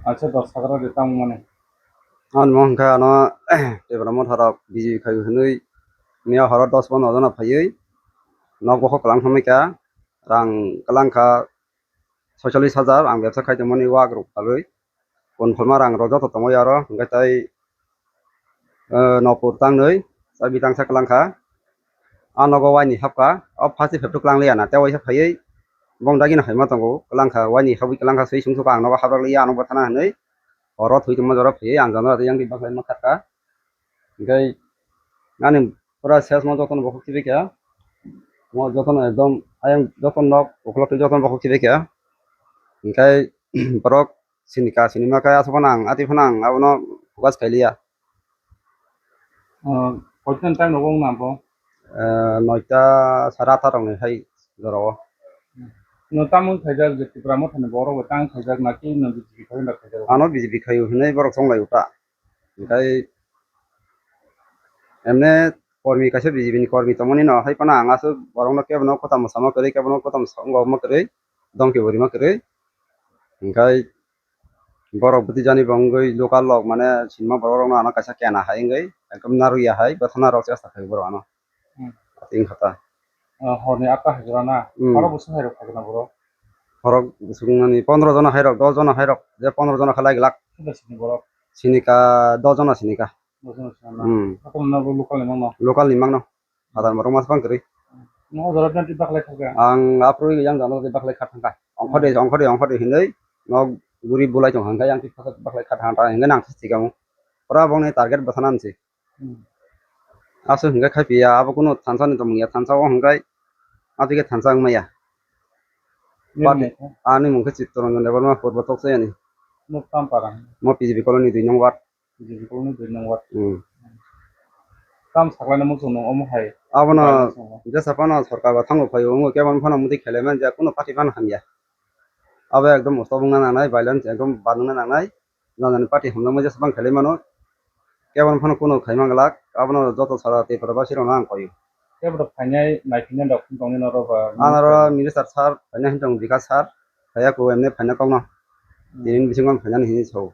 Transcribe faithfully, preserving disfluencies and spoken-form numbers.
Acha dos hagra de tamo mane. Ang mo hwnkha ano Tipra motha rok B J P khai hwnwi miya horo dos bo no jona phaiwi nok bokho kwlang thangwi kha, rang kwlang kha soicholish hajar, ang bebsa khai tongmani wak rok phalwi. Konphalma rang rok joto tongwi aro hwnkhe tai, eh, nopur tangnwi chabi tangsa kwlang kha. A nogo waini hapkha, o phasi pheptu kwlang liya na, tei waisa phaiwi bong dagino haima tongo, kwlang kha, waini habwi kwlang kha, swi sungsukha ang nogo habrak liya, ano bwthana hinwi oro thwi tongma jora phaiwi ang jano yang ri baklai ma khatkha. Hwnkhe ani pura ses mo jotono bokhok chibai kha, mo jotono ekdom ayang jotono nok ukulok twi jotono bokhok chibai kha. Hwnkhe borok sini ka sini ma khe aswk phano ang atwi phano ang abono focus khailiya. Ah, koitan time rogo wng na bo? Ah, noita sara atta rokni hai jorao. No, tamo khaijak je Tipra mothani borok bo tang khaijak na ki no B J P khai na khaijak? Ano B J P khaio hinwi borok chonglai uta. Hwnkhe emne kormi kaisa B J P ni kormi tongmani no hai phano ang aswk borokno kebono kotam sama kwrwi, kebono kotam songma kwrwi, domki bo rima kwrwi. Hwnkhe borok bwtwi jani bo wngwi local rok mane sinma borok rokno ano kaisa kena hai wngwi ekdom narwkya hai bwthana rok chesta khai borok ano. Hmm. Tini kha ta. Ah, horni atta hai jora na? Hmm. Oro bwswk hai rok khai na borok? Borok bwswk wngmani pondro jona hai rok, dos jona hai rok, je pondro jona khe lai glak. Sini borok? Sini ka dos jona sini ka. Dos jona sini na? Hmm. Local ni mang no? Local ni mang no. Sadar borok mas bang kwrwi. Nogo jora bini baklai thangkha? Ang aphuru yang jano de baklai kha thangkha. Ongkhor de, ongkhor de, ongkhor de hinwi nok guri bulai tong hangkha yang thik baklai kha thangkha hinwi nang thik amo. Pura bongni target bwthana nsi. Hmm. Aswk hwnkhe khai phiya abo kunu thansa ni tongmung ya, thansa o hwnkhe aswk khe thansa wng maya. Nini mung khe? Ani mung khe Chittaranjan Debbarma, Purbo Tokchayani. Nuk tam para? Mo P G P colony dui nong ward. P G P colony dui nong ward. Hmm. Tam saklai na muchung nung omo hai? Abono violence wngo. Jesa phano sorkar bo thango phaio, wngwi kebo phano muti khelai man ja, kuno party phano hamya. Abo ekdom mosto wngna nangnai, violence ekdom banwngna nangnai. Jani jani party hamjakma jesa phano khelai mano. Kebo phano kuno khai man glak, abono joto sara Tripura basi rokno ang koyo. Kebo phainai, naiphinai rok tongni norok ba? Anaro minister sir phaina hinwi tong, Bikash sir, phaiya ko emne phaina kokno. Hmm. Tini bisingo phainani hinwi sao.